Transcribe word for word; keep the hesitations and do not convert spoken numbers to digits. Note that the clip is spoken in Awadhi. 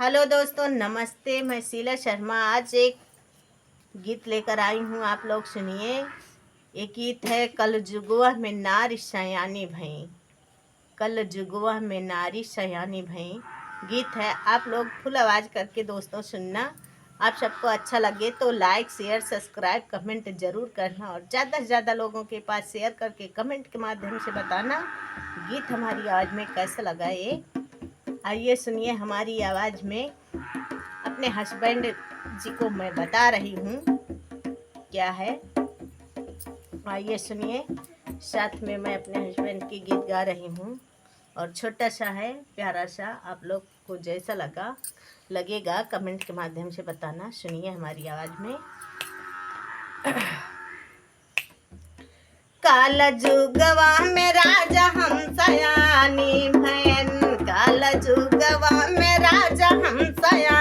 हेलो दोस्तों, नमस्ते। मैं शीला शर्मा आज एक गीत लेकर आई हूँ, आप लोग सुनिए। ये गीत है कलजुगवा में नारी सयानी भई, कलजुगवा में नारी सयानी भई गीत है। आप लोग फुल आवाज़ करके दोस्तों सुनना। आप सबको अच्छा लगे तो like, share, subscribe, comment जरूर करना और ज़्यादा से ज़्यादा लोगों के पास share करके comment के माध्यम से बताना गीत हमारी आवाज़ में कैसा लगा। ये आइए सुनिए हमारी आवाज़ में। अपने husband जी को मैं बता रही हूँ क्या है, आइए सुनिए। साथ में मैं अपने husband के गीत गा रही हूँ और छोटा सा है, प्यारा सा। आप लोग को जैसा लगा, लगेगा, comment के माध्यम से बताना। सुनिए हमारी आवाज़ में। काल जुगवा में राजा हम सयानी भयन, काल जुगवा में राजा हम सयानी